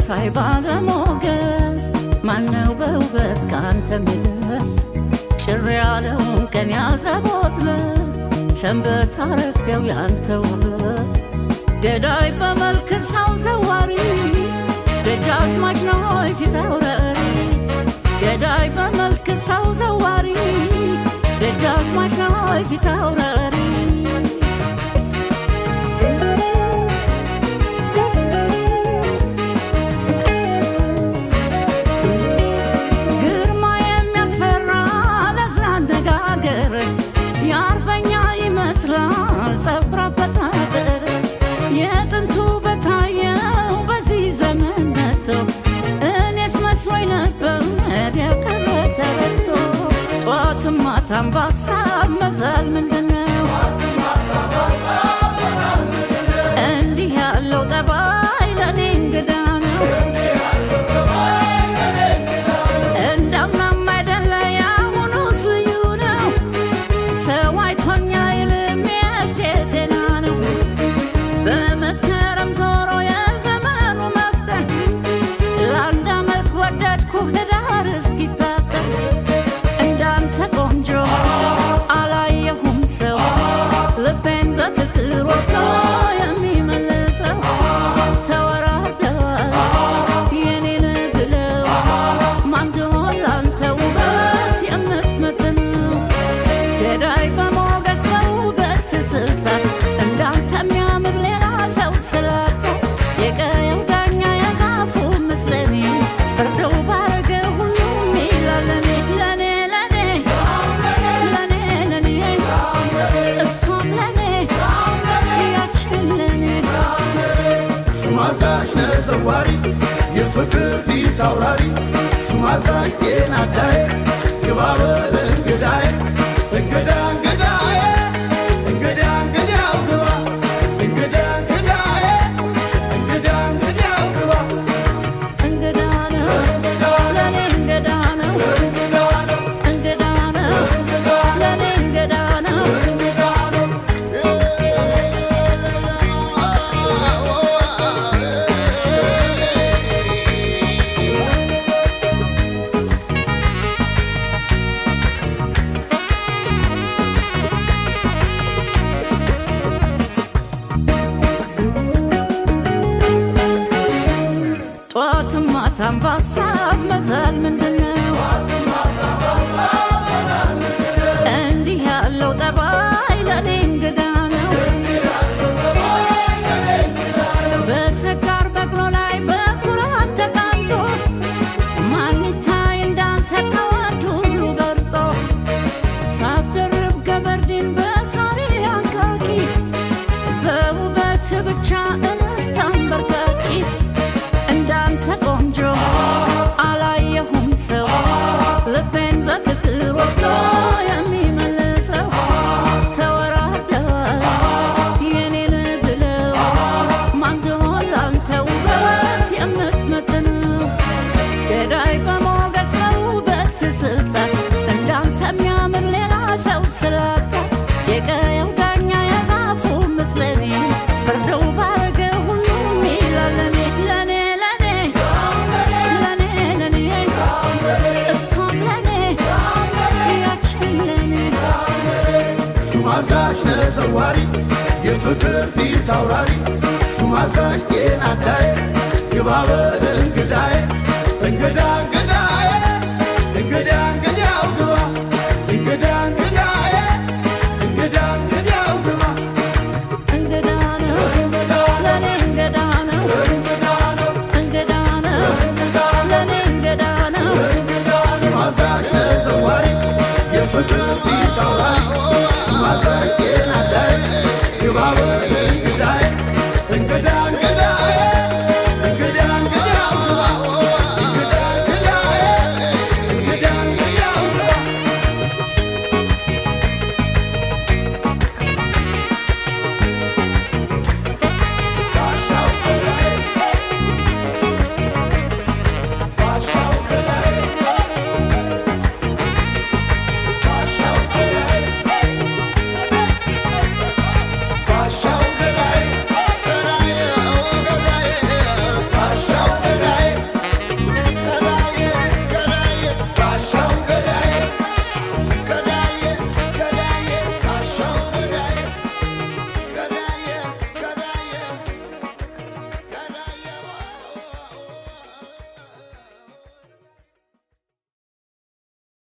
መሳይ ባለሞገስ ማነው በውበት ካንተ የሚደርስ? ጭር ያለውን ቀን ያዘቦት ሰንበት አረገው ያንተ ውበት። ገዳይ በመልክ ሰው ዘዋሪ ደጃዝማች ነው ሆይ ፊት አውራሪ። ገዳይ በመልክ ሰው ዘዋሪ ደጃዝማች ነው ሆይ ፊት አውራሪ። ግርማ የሚያስፈራ ለዛ አነጋገር የአርበኛ ይመስላል ጸጉር አበጣጠር። የጥንቱ በታየው በዚህ ዘመን መጥቶ እኔስ መስሎኝ ነበር የቀረ ተረስቶ። ጧትም ማታም በሀሳብ መዛል ምንድነው? እንዲህ ያለው ጠባይ ለኔ እንግዳ ነው። እንዳምናም አይደለ ያሁኑስ ልዩ ነው። ሰው አይቶኛ አይልም የሴት ጤና ነው። በመስከረም ዞሮ የዘመኑ መፍጠን ለአንድ ዓመት ወደድኩ ህዳር እስኪታጠን። እንዳንተ ቆንጆ አላየሁም ሰው ልቤን በፍቅር ወስዶ የሚመልሰው። ተወራርደዋል የኔን ብለው ማን ትሆን ላንተ ውበት የምትመጥነው? ገዳይ በሞገስ በውበት ስልጣን እንዳንተ የሚያምር ሌላ ሰው ስላጣ የቀየው ዳኛ የዛፉ ምስለኔ ፍርደው ባረገ ሁሉም ይላል ለኔ ለኔ ለኔ ለኔ ለኔ እሷም ለኔ ያችን ለኔ። ሹማዛሽ ተዘዋሪ የፍቅር ፊት አውራሪ ሹማዛሽ ጤና አዳዬ ግባ በል እንግዳዬ እንግዳ እንግዳዬ እንግዳ እንግዳው ግባ እንግዳ እንግዳዬ እንግዳ እንግዳው ግባ። እንግዳ ነው ለኔ እንግዳ ነው እንግዳ ነው እንግዳ ነው ለኔ እንግዳ ነው። እንግዳ ነው። ጧትም ማታም በሀሳብ መዛል ምንድነው? እንዲህ ያለው ጠባይ ለኔ እንግዳ ነው። በሰካር በቅሎ ላይ በኩራት ተቀምጦ ማን ይታይ እንዳንተ ከወንድ ሁሉ በርጦ። ሳትደርብ ገበርዲን በሳሪ አንቃቂ በውበት ብቻ እንስት አንበርካኪ። እንዳንተ ቆንጆ አላየሁም ሰው ልቤን በፍቅር ወስዶ የሚመልሰው። ተወራርደዋል የኔን ብለው ማን ትሆን ላንተ ውበት የምትመጥነው? ገዳይ በሞገስ በውበት ስልጣን እንዳንተ የሚያምር ሌላ ሰው ስላጣ የቀየው ዳኛ የዛፉ ምስለኔ ፍርደው ባረገ ሁሉም ይላል ለኔ ለኔ ለኔ ለኔ ለኔ እሷም ለኔ ያችን ለኔ። ሹማዛሽ ተዘዋሪ የፍቅር ፊት አውራሪ ሹማዛሽ ጤና አዳዬ ግባ በል እንግዳዬ እንግዳ እንግዳዬ እንግዳ